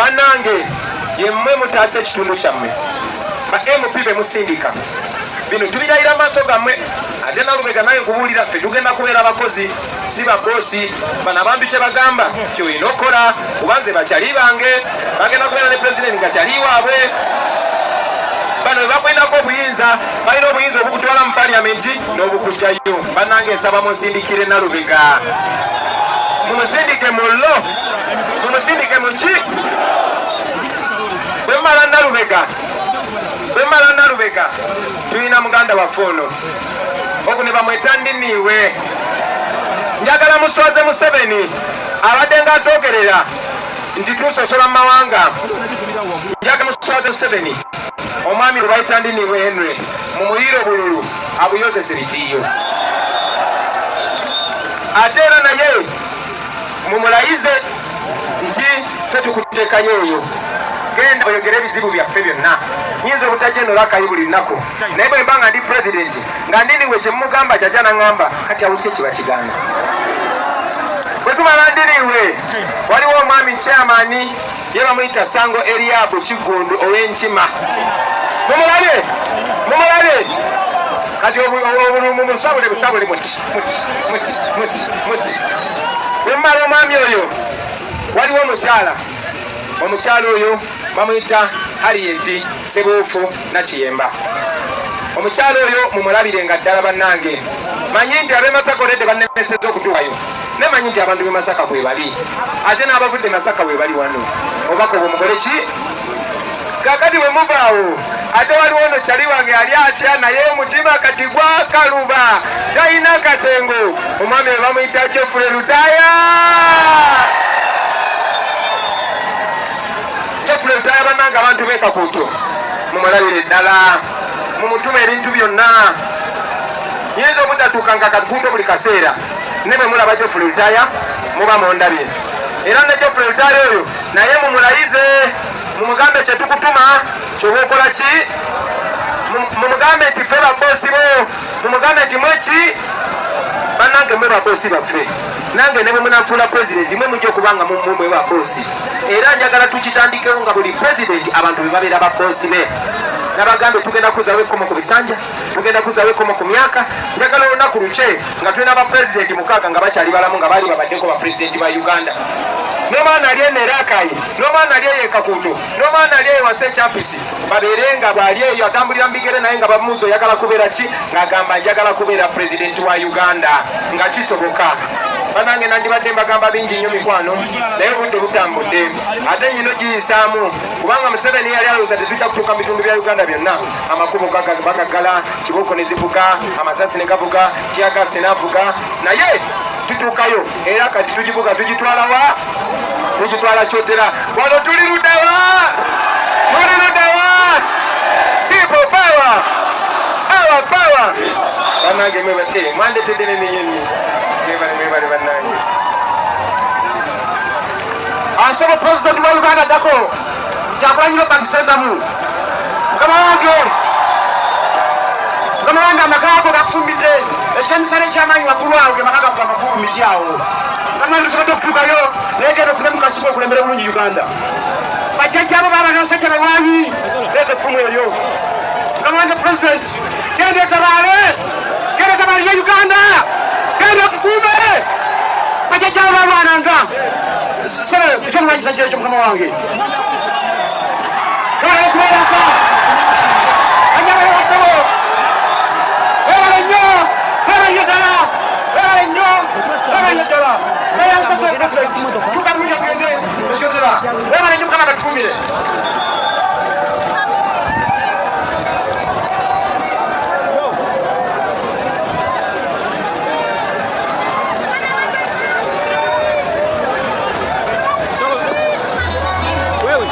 Bannange yemmwe mutaasa ekitundu kyammwe, ba MP be musindika bino tubirayira amaaso gammwe. Ate Nalubega naye nkubuulira, ffe tugenda kubeera abakozi si babosi. Bano abantu kye bagamba kyolina okukola, kubanze bakyali bange bagenda kubeera ne pulezidenti nga kyali waabwe. Bano bwe bakulinako obuyinza, balina obuyinza obukutwala mu paliyamenti n'obukugjayo. Bannange nsaba munsindikire Nalubega, mumusindike mu lo, mumusindike mu ki. Bwe mmala Nalubega, bwe mmala Nalubega, tulina muganda waffe ono ogu ne bamweta Ndiniiwe. Njagala muswaze Museveni abadde ng'atwogerera nti tusosola mu mawanga. Njagala muswaze Museveni, omwami gwe bayita Ndiniiwe Henry, mumuyiire obululu abuyozese bitiiyo. Ate era naye mumulayize nti ffe tukuteekayo eyo, genda oyogere ebizibu byaffe byonna. Nyinza obutajja eno lakayi buli lunaku, naye bwe mba nga ndi pulezidenti nga Ndiniwe kyemugamba kyajja naŋŋamba, kati awo ki ekiba kigaana? Bwe tumala Ndiniwe, waliwo omwami chairman ye bamuyita Sango Eliabu Kiggundu ow'Enkima. Mumulabye, mumulabye kati obululu mumusabule busabule muti muti muti muti muti. Bwe mumala omwami oyo, waliwo omukyala, omukyala oyo bamuyita Harriet Sebuufu Nakiyemba. Omukyala oyo mumulabire nga ddala. Bannange, manyi nti ab'e Masaka oledde bannemesezza okutuukayo, ne manyi nti abantu b'e Masaka kwe bali, ate n'abavudde Masaka we bali wano. Obubaka obwo mukole ki? Kakati bwe muvaawo, ate waliwo ono kyali wange ali atya naye omutima kati gwakaluba, talina katengo, omwami we bamuyita Geoffrey Lutaaya. Geoffrey Lutaaya, bannange abantu b'e Kakuuto mumulabire ddala, mumutume ebintu byonna. Nyinza obutatuuka nga Kakuuto buli kaseera, ne bwe mulaba Geoffrey Lutaaya muba mundabye. Era ne Geoffrey Lutaaya oyo naye mumulayize, mumugambe kyetukutuma kyoba okola ki, mumugambe nti ffe babosi bo, mumugambe nti mweki. Bannange mwe babosi baffe, nange ne bwe munafuula pulezidenti mwe mujja okuba nga mwe babosi. Era njagala tukitandikewo nga buli pulezidenti abantu be babeera babosi be. Nabagambe tugenda kuzawo ekkomo ku bisanja, tugenda kuzawo ekkomo ku myaka. Njagala olunaku lukye nga tulina bapulezidenti 6 nga bakyali balamu, nga baali babaddeko bapulezidenti ba Uganda. N'omwana ali eno Erakayi, n'omwana ali eyo Ekakuuto, n'omwana ali eyo wansi Ekyampisi, babeere nga bwali eyo atambulira mu bigere, naye nga bamubuuza oyagala kubeera ki, ng'agamba njagala kubeera pulezidenti wa Uganda, nga kisoboka. Banange nandibadde mbagamba bingi nnyo mikwano, naye obudde butambudde, ate nyino giyisaamu, kubanga Museveni yali alowooza tetujja kutuuka mu bitundu bya Uganda byonna. Amakubo bagaggala, kibuuko ne zivuga, amasasi ne gavuga, teargas n'avuga, naye tutuukayo. Era kati tugivuga, tugitwala wa? Tugitwala Kyotera. Wano tuli luddawa? Tuli luddawa? People power, our power. Bannange mwebate mwandetedde neminyonyi. Mwebale, mwebale bannange. Asaba pulezidenti wa Uganda ddako Kyagulanyi Robert Ssentamu. Mukama wange, mukama wange, amaka ago gakufumbidde ekyemisana ekyamaanyi waggulu awo, ge maka gaffe amakulu miti awo. Mukama wange, tusobodde okutuukayo, naye genda ofune mukasuka okulembera obulungi Uganda. Bajjajjaabo baaba n'abasajja balwanyi, leeta effumu eryo. Mukama wange pulezidenti, genda otabaale, genda otabaalire Uganda, genda otukuume. Bajjajjaabo balwananga. Sebe, ekyokulwanyisa kyekyo, mukama wange. Webale okuweereza anyabale basebo, webale nnyo, webale nnyo ddala, webale nnyo, webale nnyo ddala. Weyanzase pulezidenti, tuuka bulungi ogende ekyotera. Webale nnyo, mukama gatukumire. Wewe.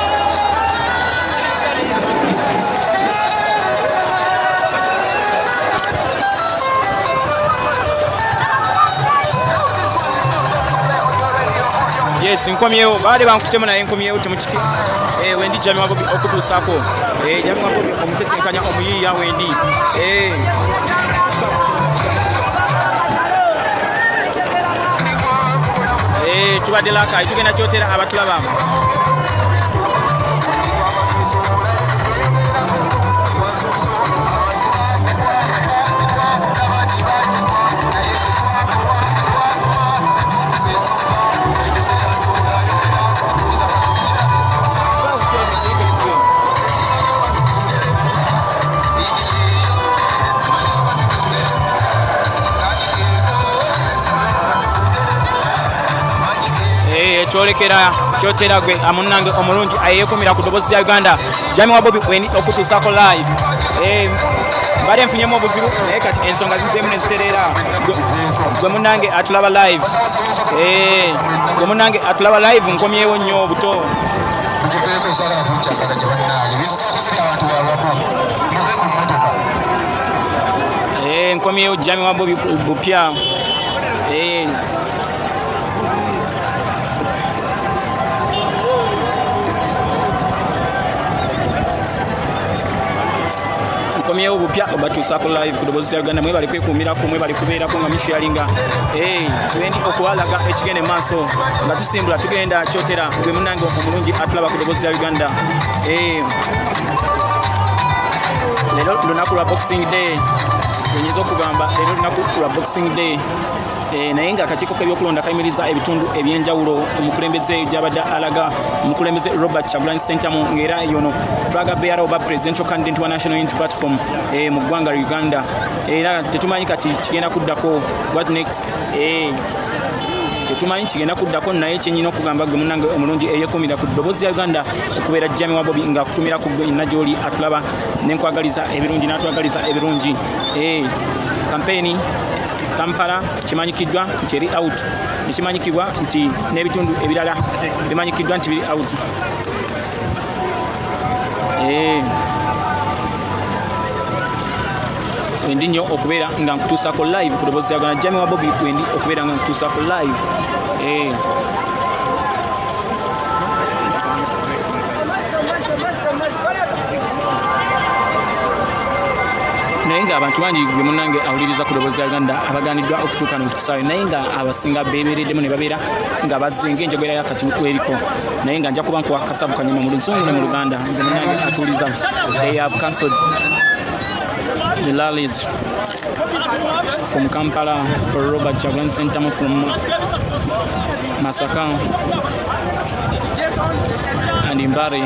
Yes, nkomyewo. Baade bankutemu naye nkomyewo, temukiki. Wendi Jami wa Bobi okutuusaako. Jami wa Bobi omutetenkanya omuyiiya wendi. Tubadde lakayi, tugenda Kyotera abatulaba. Twolekera Kyotera gwe amunnange omulungi ayeekumira ku ddoboozi lya Uganda. Jami wa Bobi wendi okutuusaako live. Mbadde nfunyemu obuzibu naye kati ensonga zizzeemu ne zitereera. Gwe munnange atulaba live. Gwe munnange atulaba live, nkomyewo nnyo obuto. Mukiveeko, saagala kunkyagala gye bannange, ebintu twakoze abantu balwako, muve ku mmotoka. Nkomyewo Jami wa Bobi bupya. Nkomyewo bupya obatuusaako live ku ddoboozi lya Uganda. Mwebale kwekuumirako, mwebale kubeerako nga musharinga. Wendi okubalaga ekigenda maaso nga tusimbula tugenda Kyotera. Gwe munnange omulungi atulaba ku ddoboozi lya Uganda. Leero lunaku lwa Boxing Day, wenyinza okugamba leero lunaku lwa Boxing Day. Naye nga akakiiko k'ebyokulonda kayimiriza ebitundu ebyenjawulo. Omukulembeze gyabadde alaga, omukulembeze Robert Kyagulanyi Ssentamu, ng'era yono flag bearer oba presidential candidate wa National Unity Platform mu ggwanga Uganda. Era tetumanyi kati kigenda kuddako, what next. Tetumanyi kigenda kuddako, naye kyenyina okugamba gwe munnange omulungi eyekumira ku ddoboozi lya Uganda okubeera Jami wa Bobi nga akutumira ku gwe inna gy'oli atulaba, nenkwagaliza ebirungi n'atwagaliza ebirungi. Kampeyini Kampala kimanyikiddwa nti eri out, nekimanyikibwa nti n'ebitundu ebirala bimanyikiddwa nti biri out. Wendi nnyo okubeera nga nkutuusaako live ku ddoboozi lya Uganda. Jami wa Bobi wendi okubeera nga nkutuusaako live. Naye nga abantu bangi gwe munnange awuliriza ku ddoboozi lya Uganda abaganiddwa okutuuka no kisaawe, naye nga abasinga beebeereddemu ne babeera nga bazze ng'enjogera ya kati weriko, naye nga nja kuba nkuwa kasabu kanyama mu Luzungu ne mu Luganda. Gwe munnange atuwuliriza, they have cancelled the rallies from Kampala for Robert Kyagulanyi Ssentamu, from Masaka and Mbare.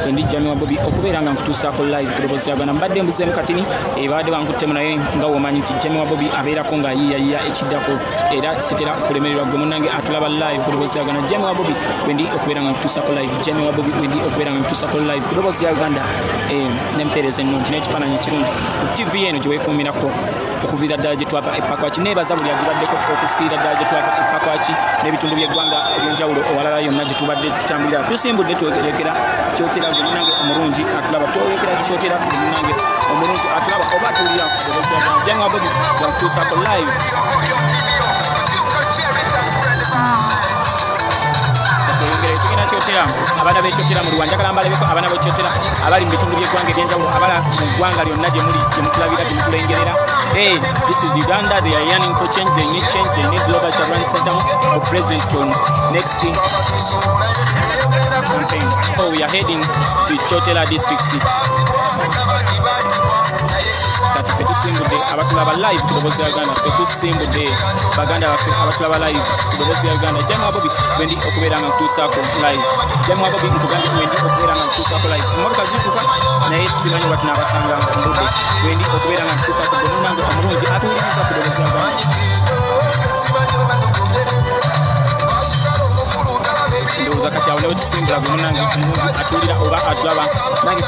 Ndi Jami wa Bobi okubeera nga nkutuusaako live ku ddoboozi lya Uganda. Mbadde mbuzeemu katini, babadde bankuttemu, naye nga womanyi nti Jami wa Bobi abeerako nga yiyayiya ekiddako, era sitera kulemererwa. Gwe munnange atulaba live ku ddoboozi lya Uganda, Jami wa Bobi wendi okubeera nga nkutuusaako live. Jami wa Bobi wendi okubeera nga nkutuusaako live ku ddoboozi lya Uganda, n'empeereza ennungi n'ekifaananyi ekirungi ku TV eno gye weekuumirako okuviira ddala gye twava epakwaki. Neebaza buli agibaddeko okufiira ddala gye twava epakwaki n'ebitundu by'eggwanga ebyenjawulo ewalala yonna gye tubadde tutambulira. Tusimbudde twolekera Kyotera. Gwe munnange omulungi atulaba, twolekera Kyotera. Gwe munnange omulungi atulaba oba atuwulira ku ddoboozi lya Uganda, Jami wa Bobi gwakutuusaako live. Tweyongere tugenda Kyotera. Abaana b'Ekyotera mu Rwanda, njagala mbalabeko abaana b'Ekyotera abali mu bitundu by'eggwanga ebyenjawulo, abala mu ggwanga lyonna gye muli, gye mutulabira, gye mutulengerera. Hey, this is Uganda. They are yearning for change. They need change. They need Robert Kyagulanyi Ssentamu for president for next campaign. So we are heading to Kyotera district. Kati ffe tusimbudde abatulaba live ku ddoboozi lya Uganda. Ffe tusimbudde baganda baffe abatulaba live ku ddoboozi lya Uganda. Jami wa Bobi wendi okubeera nga nkutuusaako live. Jami wa Bobi nkugambye wendi okubeera nga nkutuusaako live. Emmotoka zituuka naye simanyi oba tunaabasanga mbudde. Wendi okubeera nga nkutuusaako gwe munnange omulungi atuwuliriza ku ddoboozi lya Uganda. Ndowooza kati awo newe tusimbula, gwe munnange omulungi atuwulira oba atulaba nange.